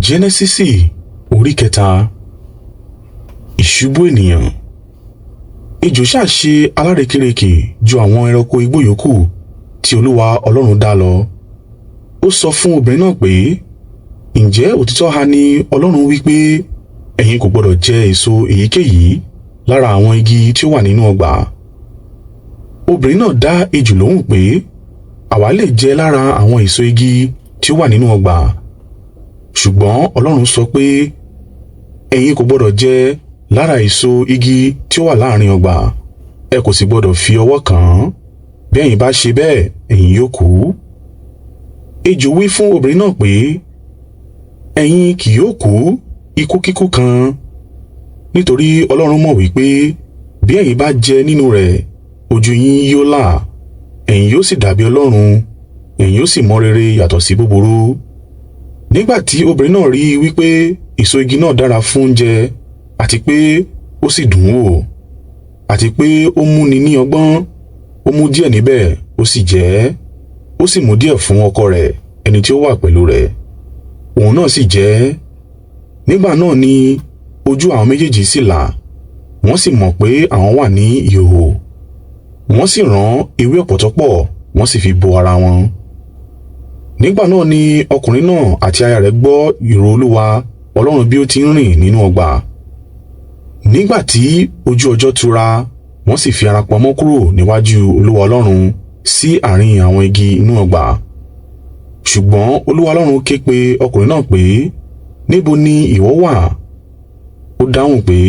Jẹ́nẹ́sísì orí kẹta. Ìṣubú ènìyàn. Ejò sá ṣe alárekérekè ju àwọn ẹranko igbó yòókù tí Olúwa Ọlọ́run dá lọ. Ó sọ fún obìnrin náà pé, "Ǹjẹ́ òtítọ́ ha ni Ọlọ́run wí pé ẹ̀yin kò gbọdọ̀ jẹ èso èyíkéyìí lára àwọn igi tí ó wà nínú ọgbà?" Obìnrin náà dá ejò lóhùn pé, "Àwa lè jẹ lára àwọn èso igi tí ó wà nínú ọgbà. Ṣùgbọ́n Ọlọ́run sọ pé, ẹ̀yin kò gbọdọ̀ jẹ lára èso igi tí ó wà láàrin ọgbà, ẹ kò sì gbọdọ̀ fi ọwọ́ kàn án. Bí ẹ̀yin bá ṣe bẹ́ẹ̀, ẹ̀yin yóò kú." Ejò wí fún obìnrin náà pé, "Ẹ̀yin kì yóò kú ikú kíkú kan, nítorí Ọlọ́run mọ̀ wípé bí ẹ̀yin bá jẹ nínú rẹ̀, ojú yín yóò là, ẹ̀yin yóò sì dàbí Ọlọ́run, ẹ̀yin yóò sì mọ rere yàtọ̀ sí búburú." Nígbà tí obìnrin náà rí i wípé èso igi náà dára fún oúnjẹ, àti pé ó sì dùn wò, àti pé ó múni ní ọgbọ́n, ó mú díẹ̀ níbẹ̀, ó sì jẹ ẹ́. Ó sì mú díẹ̀ fún ọkọ rẹ̀, ẹni tí ó wà pẹ̀lú rẹ̀. Òun náà sì jẹ ẹ́. Nígbà náà ni ojú àwọn méjèèjì sì là, wọ́n sì mọ̀ pé àwọn wà ní ìhòhò. Wọ́n sì rán ewé ọ̀pọ̀tọ́ pọ̀, wọ́n sì fi bo ara wọn. Nígbà náà ni ọkùnrin náà àti aya rẹ̀ gbọ́ ìró Olúwa Ọlọ́run bí ó ti ń rìn nínú ọgbà. Nígbà tí ojú ọjọ́ tura, wọ́n sì fi ara pamọ́ kúrò níwájú Olúwa Ọlọ́run sí àárín àwọn igi inú ọgbà. Ṣùgbọ́n Olúwa Ọlọ́run ké pe ọkùnrin náà pé, "Níbo ni ìwọ wà?" Ó dáhùn pé,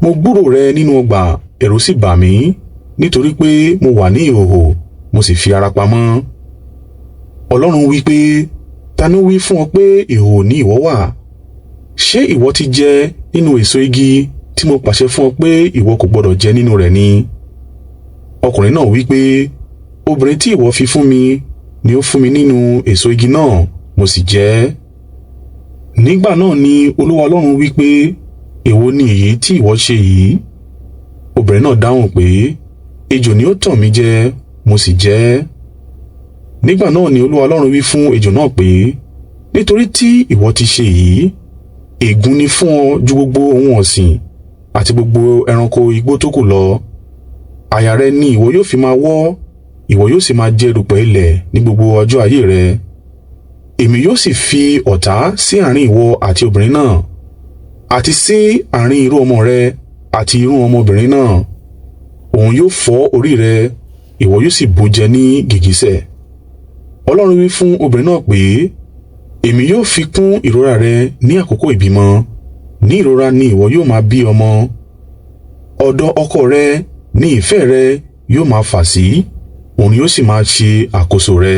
"Mo gbúrò rẹ nínú ọgbà, ẹ̀rù sì bà mí, nítorí pé mo wà ní ìhòhò, mo sì fi ara pamọ́." Ọlọ́run wí pé, "Ta ni ó wí fún ọ pé ìhòhò ni ìwọ wà? Ṣé ìwọ ti jẹ nínú èso igi tí mo pàṣẹ fún ọ pé ìwọ kò gbọdọ̀ jẹ nínú rẹ̀ ni?" Ọkùnrin náà wí pé, "Obìnrin tí ìwọ fi fún mi ni ó fún mi nínú èso igi náà, mo sì jẹ ẹ́." Nígbà náà ni Olúwa Ọlọ́run wí pé, "Èwo ni èyí tí ìwọ ṣe yìí?" Obìnrin náà dáhùn pé, "Ejò ni ó tàn mí jẹ, mo sì jẹ ẹ́." Nígbà náà ni Olúwa Ọlọ́run wí fún ejò náà pé, "Nítorí tí ìwọ ti ṣe èyí, ègún ni fún ọ ju gbogbo ohun ọ̀sìn àti gbogbo ẹranko igbó tó kù lọ. Àyà rẹ ni ìwọ yóò fi máa wọ́, ìwọ yóò sì máa jẹ erùpẹ̀ ilẹ̀ ní gbogbo ọjọ́ ayé rẹ. Èmi yóò sì fi ọ̀tá sí àárín ìwọ àti obìnrin náà, àti sí àárín irú ọmọ rẹ àti irú ọmọbìnrin náà. Òun yóò fọ́ orí rẹ, ìwọ yóò sì bù jẹ ní gìgísẹ̀." Ọlọ́run wí fún obìnrin náà pé, "Èmi yóò fi kún ìrora rẹ ní àkókò ìbímọ, ní ìrora ni ìwọ yóò máa bí ọmọ. Ọ̀dọ̀ ọkọ rẹ ní ìfẹ́ rẹ yóò máa fà sí, òun yóò sì máa ṣe àkóso rẹ."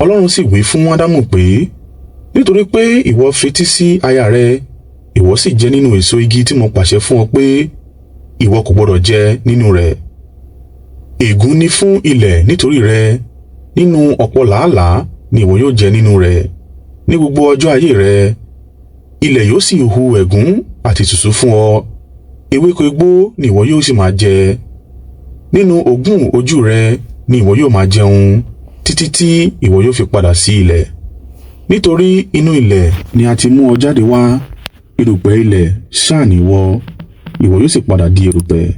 Ọlọ́run sì wí fún Ádámù pé, "Nítorí pé ìwọ fetí sí aya rẹ, ìwọ sì jẹ nínú èso igi tí mo pàṣẹ fún ọ pé ìwọ kò gbọdọ̀ jẹ nínú rẹ̀. Ègún ni fún ilẹ̀ nítorí rẹ, nínú ọ̀pọ̀ làálàá ni ìwọ yóò jẹ nínú rẹ̀ ní gbogbo ọjọ́ ayé rẹ. Ilẹ̀ yóò sì hu ẹ̀gún àti ìtùsù fún ọ, ewéko igbó ni ìwọ yóò sì máa jẹ. Nínú òógùn ojú rẹ ni ìwọ yóò máa jẹun títí tí ìwọ yóò fi padà sí ilẹ̀. Nítorí inú ilẹ̀ ni a ti mú ọ jáde wá, erùpẹ̀ ilẹ̀ sá ni ìwọ, ìwọ yóò sì padà di erùpẹ̀."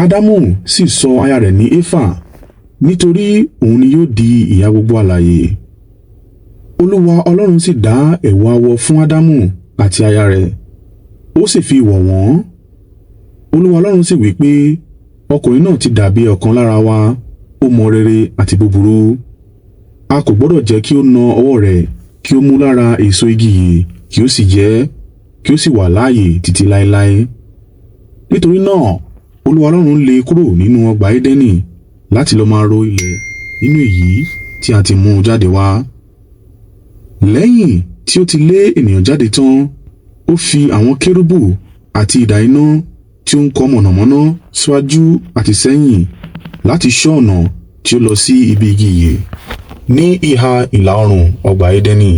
Ádámù sì sọ aya rẹ̀ ní Éfà, nítorí òun ni yóò di ìyá gbogbo alààyè. Olúwa Ọlọ́run sì dá ẹ̀wù awọ fún Ádámù àti aya rẹ̀, ó sì fi wọ̀ wọ́n. Olúwa Ọlọ́run sì wí pé, "Ọkùnrin náà ti dàbí ọ̀kan lára wa, ó mọ rere àti búburú. A kò gbọdọ̀ jẹ́ kí ó na ọwọ́ rẹ̀ kí ó mú lára èso igi yìí kí ó sì jẹ ẹ́, kí ó sì wà láàyè títí láéláé." Nítorí náà Olúwa Ọlọ́run lé e kúrò nínú ọgbà Édẹ́nì láti lọ máa ro ilẹ̀ nínú èyí tí a ti mú un jáde wá. Lẹ́yìn tí ó ti lé ènìyàn jáde tán, ó fi àwọn kérúbù àti idà iná tí ó ń kọ mọ̀nàmọ́ná síwájú àti sẹ́yìn láti ṣọ́ ọ̀nà tí ó lọ sí ibi igi ìyè ní ìhà ìlà oòrùn ọgbà Édẹ́nì.